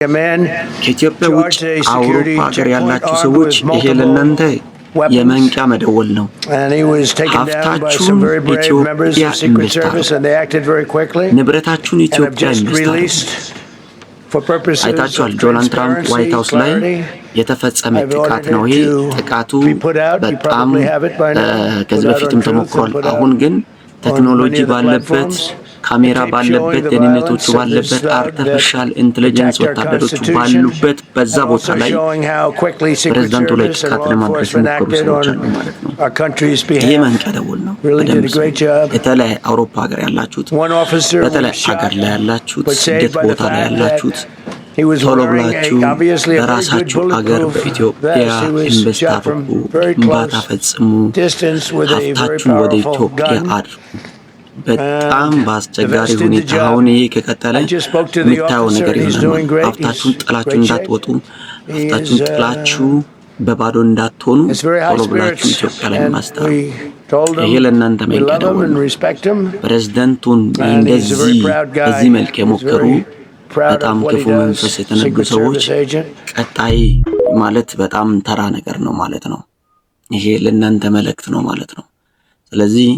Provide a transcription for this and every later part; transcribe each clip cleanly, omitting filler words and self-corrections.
ከኢትዮጵያ ውጭ አውሮፓ ሀገር ያላችሁ ሰዎች፣ ይሄ ለእናንተ የመንቂያ መደወል ነው። ሀብታችሁን ኢትዮጵያ invest አድርጉ፣ ንብረታችሁን ኢትዮጵያ invest አድርጉ። አይታችኋል። ዶናልድ ትራምፕ ዋይት ሀውስ ላይ የተፈጸመ ጥቃት ነው። ይሄ ጥቃቱ በጣም ከዚህ በፊትም ተሞክሯል። አሁን ግን ቴክኖሎጂ ባለበት፣ ካሜራ ባለበት፣ ደህንነቶቹ ባለበት፣ artificial intelligence ወታደሮቹ ባሉበት በዛ ቦታ ላይ ፕሬዝዳንቱ ላይ ጥቃት ለማድረስ የሞከሩ ሰዎች አሉ ማለት ነው። ይሄ መንቂያ ደወል ነው። በደንብ በተለይ አውሮፓ ሀገር ያላችሁት፣ በተለይ ሀገር ላይ ያላችሁት፣ ስደት ቦታ ላይ ያላችሁት ቶሎ ብላችሁ በራሳችሁ አገር በኢትዮጵያ invest አድርጉ፣ ግንባታ ፈጽሙ፣ ሀብታችሁን ወደ ኢትዮጵያ አድርጉ። በጣም በአስቸጋሪ ሁኔታ አሁን ይሄ ከቀጠለ የምታየው ነገር ይሆናል። ሀብታችሁን ጥላችሁ እንዳትወጡ፣ ሀብታችሁን ጥላችሁ በባዶ እንዳትሆኑ ቶሎ ብላችሁ ኢትዮጵያ ላይ ማስታሩ። ይሄ ለእናንተ መንቂያ ደወል ነው። ፕሬዝደንቱን እንደዚህ በዚህ መልክ የሞከሩ በጣም ክፉ መንፈስ የተነዱ ሰዎች ቀጣይ ማለት በጣም ተራ ነገር ነው ማለት ነው። ይሄ ለእናንተ መልእክት ነው ማለት ነው። ስለዚህ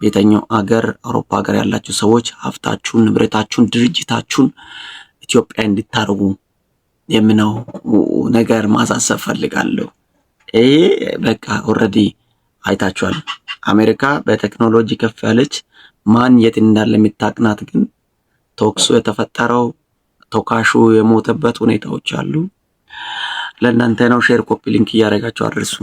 ቤተኛው አገር አውሮፓ ሀገር ያላችሁ ሰዎች ሀብታችሁን፣ ንብረታችሁን፣ ድርጅታችሁን ኢትዮጵያ እንድታደርጉ የምነው ነገር ማሳሰብ ፈልጋለሁ። ይሄ በቃ already አይታችኋል። አሜሪካ በቴክኖሎጂ ከፍ ያለች፣ ማን የት እንዳለ የሚታቅናት፣ ግን ተኩሱ የተፈጠረው ተኳሹ የሞተበት ሁኔታዎች አሉ። ለእናንተ ነው። Share፣ copy link እያደረጋችሁ አድርሱ።